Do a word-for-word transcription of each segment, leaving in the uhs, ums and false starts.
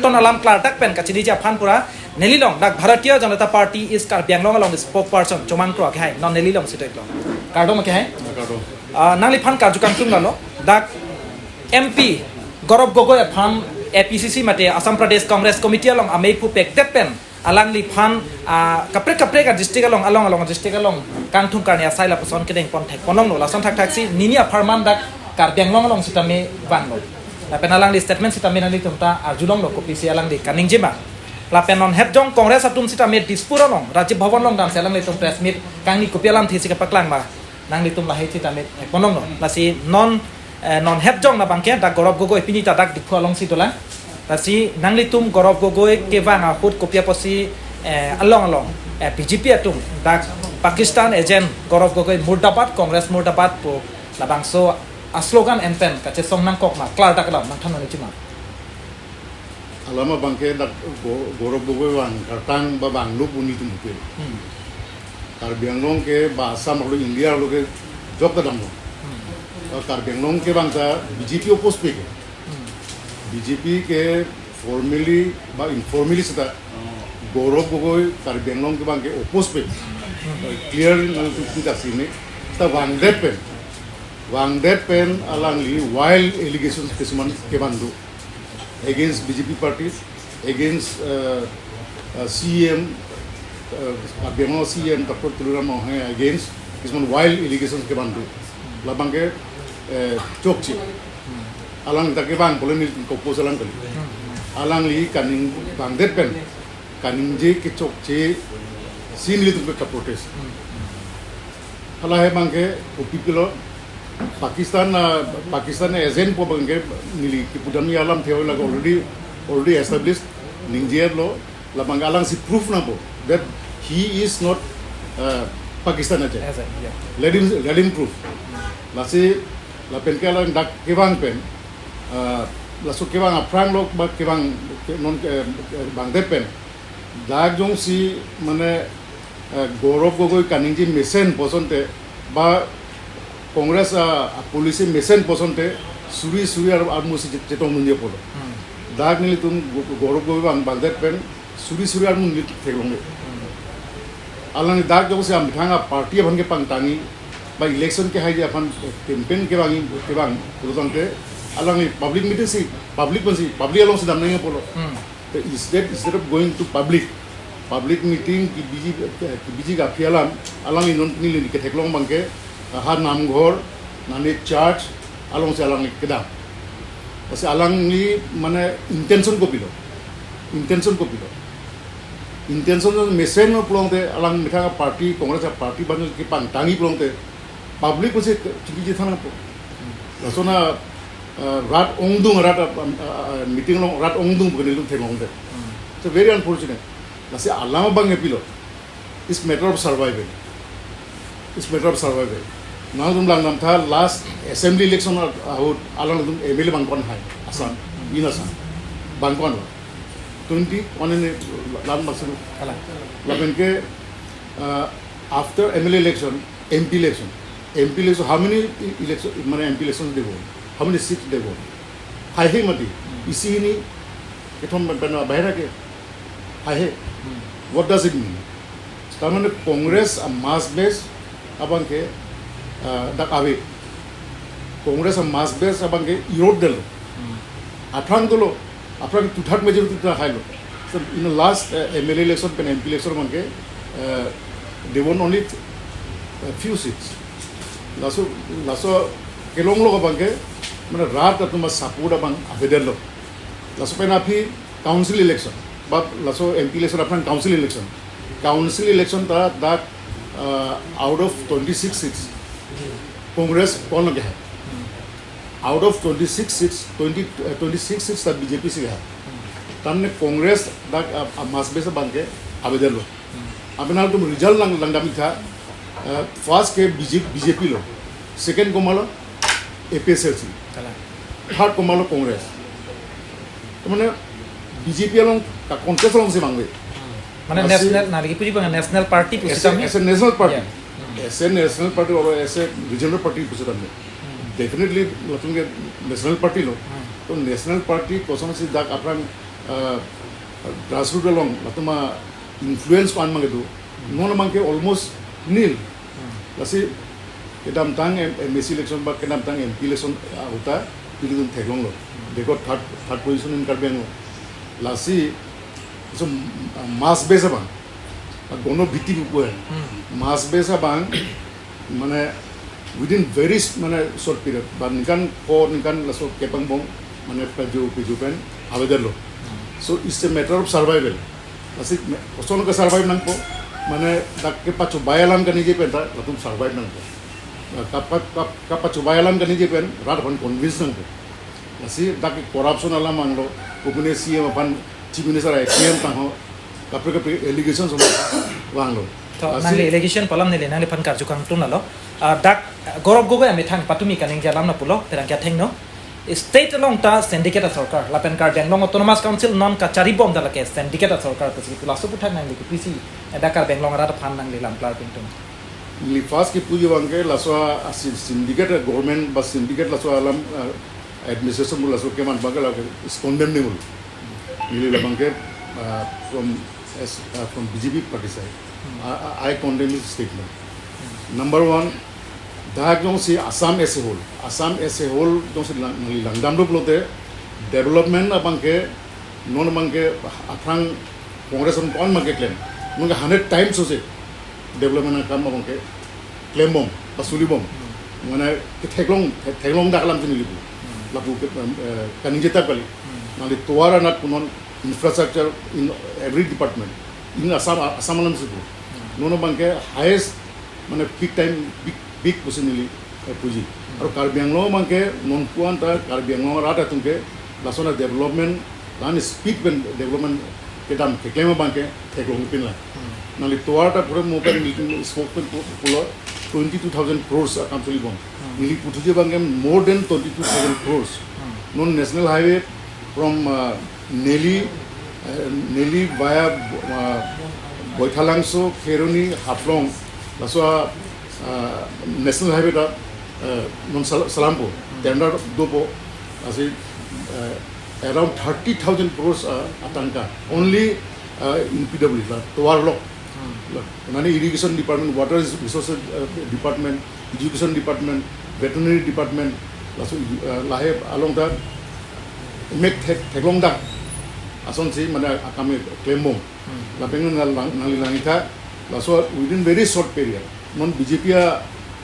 ton alam klardak pen kachiniji aphan pura neli along dak Bharatiya Janata Party East Karbi Anglong along spokesperson Chomang Kro akehai non neli along sitoi lo. Kardom akehai. Kardom. Ah, nangliphan karju kangtung lalo, dak M P Gaurav Gogoi aphan A P C C mate Assam Pradesh Congress Committee along amei phupekdet pen alangliphan, ah, kaprek kaprek a-district along, along along district along kangthum karni asai lapuson kedeng pon thek ponlonglo. Lason thakthaksi nini apharman dak Karbi Anglong along sitame vanglo. Lapen alangli statement sitame nanglitum ta arjulonglo kopisi alangli kaningjima. Lapen non hepjong Congress atum sitame Dispur along Rajya Bhavan along damsi alanglitum press meet kangni kopi alamthesi kapaklang ma nanglitum lahei sitame thek ponlonglo. Lasi non, eh, non hepjong na abangke dak Gaurav Gogoi pini ta dak Diphu alongsi dolang. Lasi nanglitum Gaurav Gogoi kevang ahut kopi apotsi, eh, along along, eh, B J P atum dak Pakistan agent Gaurav Gogoi murdabad, Congress murdabad pu labangso a-slogan en pen kachesong nangkok ma, klardak alam nangthan nangji ma. Alam abangke dak Go-, Gaurav Gogoi vang kartang ba vanglo pu nelitum pupil. Hmm. Karbi Anglong ke ba Assam arlo India arlo ke jok ta damlo. Hmm. Ba Karbi Anglong kevang ta B J P oppose pe ke. Hmm. B J P ke formally ba informally seta Gaurav Gogoi Karbi Anglong kevang ke oppose pe. Hmm. Clear nangtum ta sini. Ta vangdet pen. Vangdet pen alangli wild allegations kesuman kevan do against B J P party, against, uh, uh, C M, uh, Karbi Anglong C M Doctor Tuliram Ronghang against, কিছুমান wild allegations kevan do. Labangke, eh, chokche. Alang ta kevang pule nelitum oppose alang kali. Alangli kaning vangdet pen kaningje kechokche si nelitum ke protest. Halahei abangke kopi pulo Pakistan, ah, Pakistan agent pu abangke neli kepudamji alamthe along already, already established, ningjelo, labang alangsi proof nangpo that he is not, uh, Pakistan agent. Agent, yeah. Let him, let him prove. Lasi lapen ke alang dak kevang pen, ah, laso kevang aphrang lo ba kevang ke-, non ke-, eh, vangdet pen dak jongsi mane, eh, Gaurav Gogoi kaningje mesen pu asonte ba Congress, ah, a-policy mesen pu asonte suri suri ar-, armusi chet-, chetongdunji apotlo. Hmm. Dak nelitum Go-, Gaurav Gogoi vang vangdet pen suri suri armu neli theklongle. Hmm. Alangli dak jongsi amethang a-party aphan kepangtangji ba election kehaiji aphan campaign kevangji kevang pulotangte alangli public meeting si, public pensi, public alongsi damnangji apotlo. Hmm. Te instead, instead of going to public, public meeting kebiji, kebiji ke aphi alam, alangli non neli ketheklong abangke, ha namghor, nane church alongsi alangli kedam. Lasi alangli mane intention kopilo? Intention kopilo? Intention mesen pulote alang methang a-party, Congress a-party aphan kepangtangji pulote public pensi chingkiji than nangpo. Lason a, uh, rat ongdung, rat, uh, um, uh, uh, meeting along rat ongdung pu nelitum theklongdet. Hmm. It's a very unfortunate. Lasi alam abangke pilo? It's matter of survival. It's matter of survival. Nangtum langdamtha last assembly election a-, ahut alangtum M L A bangkon hai Assam, in Assam. Bangkon lo. Twenty-one in a, lan masuk. Kalang. Lapen ke, uh, after M L A election, M P election. M P election, how many e-, election, mane M P election they won? How many seats they won? Haihe mati. Hmm. Isi hini, kethom pen pen bahera ke. Haihe. Hmm. What does it mean? Tar mane Congress a-mass base abangke, ah, dak ave. Congress a-mass base abangke erode detlo. Hmm. Aphrang dolo, aphrang two-third majority ta hailo. So in the last, uh, M L A election pen M P election abangke, uh, they won only a few seats. Laso, laso kelong lo abangke, mane rat atum a-support abang avedetlo. Laso pen aphi council election, ba laso M P election aphrang council election. Council election ta dak, uh, out of twenty-six seats, Congress pon lage hai. Out of twenty-six seats, twenty, uh, twenty-six seats ta B J P si hai. Tar mane Congress dak, uh, a-mass base abangke avedetlo. Aphi nangtum result lang, langdamtha, uh, first ke B J P, B J P lo, second komatlo, A P H L C, kalang, third komatlo, Congress. Tar mane B J P along ka-contest alongsi vangve. Mane lasi national, nari kipuji bang national party pu as a, sitame. As a national party. Yeah. Hmm. As a national party or as a regional party pu sitame. Hmm. Definitely latum ke national party lo. Hmm. To national party kosonsi dak aphrang uh, grassroots along latum a-influence ko-an abang kedo. Non abangke almost nil. Lasi kedamtang M-, MAC election ba kedamtang MP election ahut ta ilitum theklonglo. They got third, third position in Karbi Anglong. Lasi so, uh, mass base abang, uh, gono bhiti kuku hai. Hmm. Mass base abang, mane within very s-, mane short period, ba ningkan ko ningkan laso kep angbong, mane paju paju pen avedetlo. So it's a matter of survival. Lasi me-, koson ke survive nangpo, mane dak kepachobai alam kaningje pen ta latum survive nangpo. Nah, kapa-, kap-, kapachobai alam kaningje pen rat aphan convince nangpo. Lasi dak corruption alam vanglo, kopine CEM aphan, Chief Minister, IPM tangho, kaprek kaprek allegation som vanglo. To, lasi nangli allegation pu alam neli nangliphan karju kangtung lalo. Ah, dak, ah, Gaurav Gogoi amethang patumi kaningje alam na pulo, pherangke athengno. State along ta syndicate asorkar, lapen Karbi Anglong Autonomous Council non kacharibom ta lake syndicate asorkar pusi pu, laso aputhak nangli kopisi, eh, dak Karbi Anglong arat aphan nangli lam klar pingtung? Neli first kipuji abangke laso a, a syn-, syndicate government ba syndicate laso alam, ah, administration pu laso keman abangke lake is condemnable. Neli labangke, uh, from as, uh, from BJP party side, I, I, I condemn his statement. Number one, dak jongsi Assam as a whole, Assam as a whole jongsi lang-, nangli langdamlo pulote, development abangke non abangke aphrang Congress atum ko-an abangke klem, nonke hundred times ose development akam abangke klembom, ba sulibom. Mane ketheklong, the-, theklong dak alam si neli pu. Lapu ke, eh, kaningje tap kali. Nangli tovar anat pu non infrastructure in every department. In Assam, Assam alam si pu. Non abangke highest, mane peak time, peak, peak pusi neli, eh, puji. Aru Karbi Anglong abangke non ko-an ta Karbi Anglong arat atum ke lason a-development, lason a-speed pen development kedam keklem abangke theklongpinlang. Nangli tovar ta pura mo pen meeting spokesman pu-, pulo twenty-two thousand crores akam sulibom. Neli puthuji abangke more than twenty-two thousand crores. Non National Highway from, uh, Neli, uh, Neli via, uh, Boithalangso, Kheroni, Haflong, laso, uh, National Highway ta, uh, non sal-, salampo, tender dopo, lasi, uh, around thirty thousand crores, uh, atangka. Only, uh, in PWD, la, tovar lok. La, mane irrigation department, water resources, uh, department, education department, veterinary department, laso, uh, lahai along ta mek thek, theklong dak asonsi mane akam klembom. Lapen nang lang, nangli langitha, laso within very short period, non BJP a,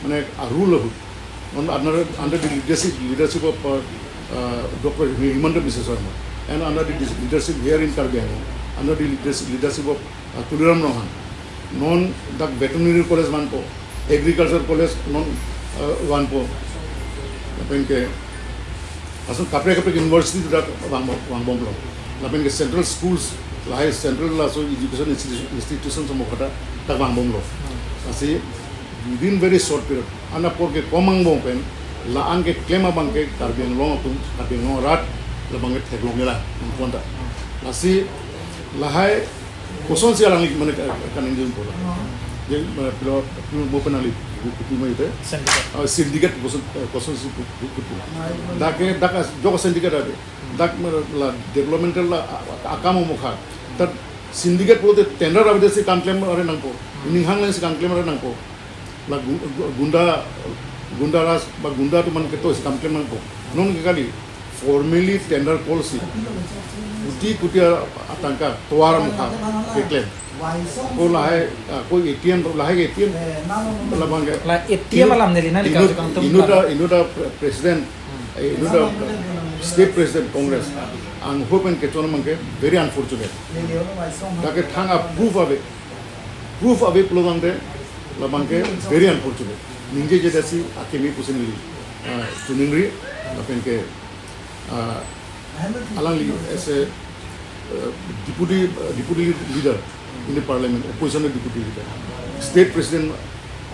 mane a-rule ahut, non under, under the leadership, leadership of, uh, uh, Doctor Himanta Biswa Sarma, and under the dis-, leadership here in Karbi Anglong, under the leadership, leadership of, uh, Tuliram Ronghang, non dak veterinary college vanpo, agriculture college non, uh, vanpo, lapen ke ason kaprek kaprek university dak vang, vangbomlo. Lapen ke central schools, lahai central laso education institu-, institution som kata dak vangbomlo. Lasi within very short period, an apor ke kom vangbom pen, la-an keklem abangke Karbi Anglong atum, Karbi Anglong arat, labangke theklong nela, nangkonta. Lasi lahai kosonsi alangli mane ka-, kaningje pula. Je, mane pilo, pilo mo pen nangli pu, pu, pu mo ite. Syndicate. Ah, syndicate koson, eh, kosonsi pu, pu, pu, pu. Dak ke, dak as-, jok syndicate ade. Dak mane la developmental la, a-, a-, akam omokha. Dak syndicate pulote tender avedetsi kam klem are nangpo. Ninghang lengsi kam klem are nangpo. La gu-, gu-, gunda, gunda raj, ba gunda atum man ketosi kam klem nangpo. Non ke kali, formally tender call si kuti kuti a-, atangka tovar amokha keklem. Ko lahai, ah, ko ATM, lahai ATM labangke. La ATM alam neli nangli inut, karju kangtung inut ta, inut ta pre-, president, eh, inut ta state president Congress, angho pen kechon abangke very unfortunate. Dak ke thang a-proof ave, proof ave pulo tangte labangke very unfortunate. Ningjeje dasi akimi pusi neli, ah, chiningri, lapen ke, ah, alangli as a, uh, deputy, uh, deputy leader in the parliament, opposition deputy leader, state president,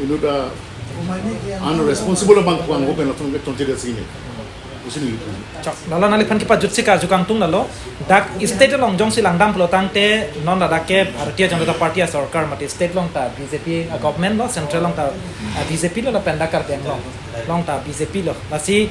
inut ta unresponsible abang kuang ko pen langsung ke chonche dasi ini. Pusi neli pu. Chok, lalo nangliphan kepajutsi karju kangtung lalo. Dak state along jongsi langdam pulo tangte non ladak ke Bharatiya Janata Party asorkar mate state along ta BJP a-government lo, central along ta, ah, BJP lo, lapen dak Karbi Anglong along ta BJP lo. Lasi,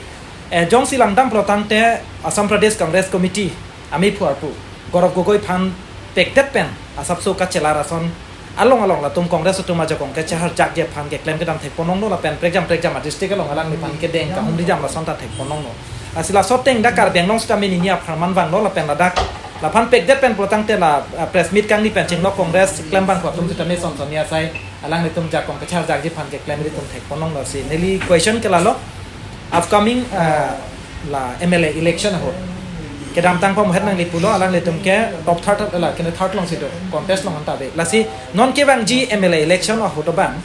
eh, jongsi langdam pulo tangte Assam Pradesh Congress Committee amephu arpu Gaurav Gogoi aphan pekdet pen asapso kachelar ason along along latum Congress atum ajakong kacheharjakji aphan keklem kedam thekponlonglo lapen prekjam prekjam a-district along alangliphan kedeng kahumri dam lason ta thekponlonglo. Lasi laso ateng dak Karbi Anglong sitame nini apharman vanglo lapen ladak laphan pekdet pen pulotangte la, ah, press meet kangni pen chinglok Congress klembangphu atum sitame son son ni asai alanglitum jakong kacheharjakji aphan keklem ilitum thekponlonglo. Si neli question ke lalo, upcoming, ah, la M L A election ahut kedamtang pamuhet nangli pulo alanglitum ke top third la kene third alongsi do, contest along anta ave. Lasi non kevangji M L A election ahut abang,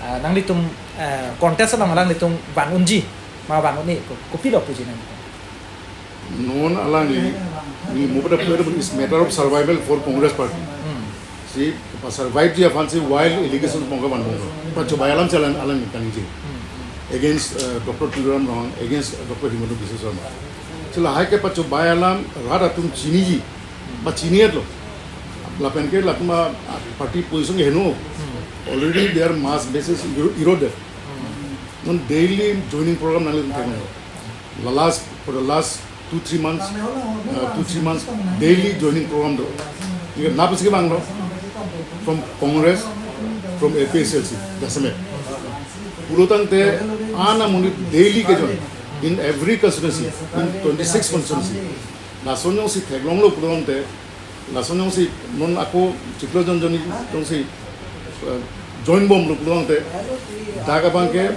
ah, nanglitum, ah, contest along alanglitum van unji ma van un-e ko, kopilo puji nangli? Non alangli, ni mo pada pura is matter of survival for Congress party. Hmm. Si, pa-survive ji aphansi wild allegation bongka van bongka. Pachobei alam si alang, alang kaningje. Hmm. Against, uh, Doctor Tuliram Ronghang, against, uh, Doctor Himanta Biswa Sarma. Si lahai ke pachobei alam rat atum chiniji. Ba chini-etlo. Lapen ke latum a, a, party position ke heno. Hmm. Already their mass basis ero-, eroded. Hmm. Non daily joining program nangli thekponlonglo. La last, for the last two, three months, uh, two, three months, daily joining program do. Ye na pusi ke vanglo, from Congress, from A P H L C, jasemet. Pulotangte, ana monit daily ke join, in every constituency, in twenty-six constituency. Lason jongsi theklonglo pulotangte, lason jongsi non ako chiklo jon jon jongsi, uh, join bomlo pulotangte, dak abangke,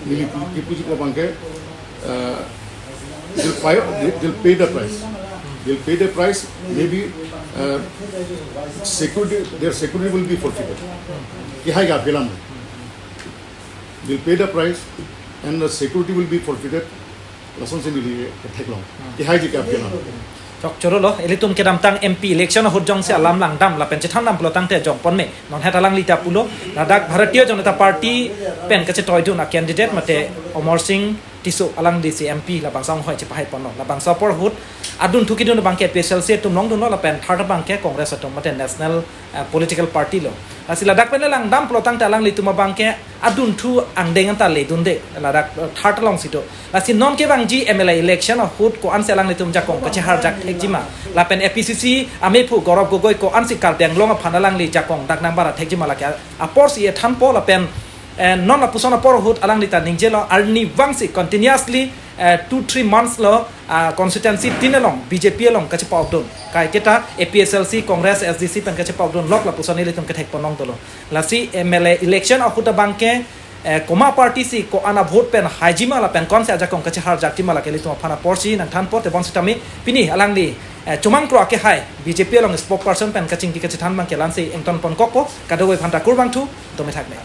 neli pu-, kipuji ko abangke, uh, they'll pay, they, they'll pay the price. They'll pay the price, maybe, uh, security, their security will be forfeited. Kehai ke aphi alam. They'll pay the price and the security will be forfeited. Lasonsi neli ketheklong. Kehai ji ke aphi alam. Chokchorolo, ilitum kedamtang M P election ahut jongsi alam langdam lapen chethandam pulotangte jongpon me. Non het alangli ta pulo, ladak Bharatiya Janata Party pen kachetoidun a-candidate mate Amarsing Tisso alanglisi M P labangso anghoi chepahaiponlo. Labangso apor ahut adunthu kedun abangke A P H L C atum longdunlo lapen third abangke Congress atum mate National, eh, Political Party lo. Lasi ladak pen langdam pulotangte alanglitum abangke adunthu angdeng anta ledunde ladak, eh, third alongsi do. Lasi non kevangji M L A election ahut ko-ansi alanglitum jakong kacheharjak thekjima. Lapen A P C C amephu Gaurav Gogoi ko-ansi Karbi Anglong aphan alangli jakong dak nangbar thekjima lake aporsi ethanpo lapen, eh, non lapuson apor ahut alangli ta ningjelo arnivangsi continuously, eh, two, three months lo, ah, constituency tin along B J P along kachepa-okdun. Kaiketa A P H L C, Congress, S D C pen kachepa-okdunlok lapuson ilitum kethekponlong dolo. Lasi M L A election ahut abangke, eh, koma party si ko-an a-vote pen haijima lapen ko-ansi ajakong kacheharjakjima lake ilitum aphan aporsi nangthanpo tebon sitame pini alangli, eh, chomang kro akehai B J P along spokesperson pen kachingki kachethan abangke la-ansi ingtonponkokpo, kadokave aphanta kurvangthu, dome thakme.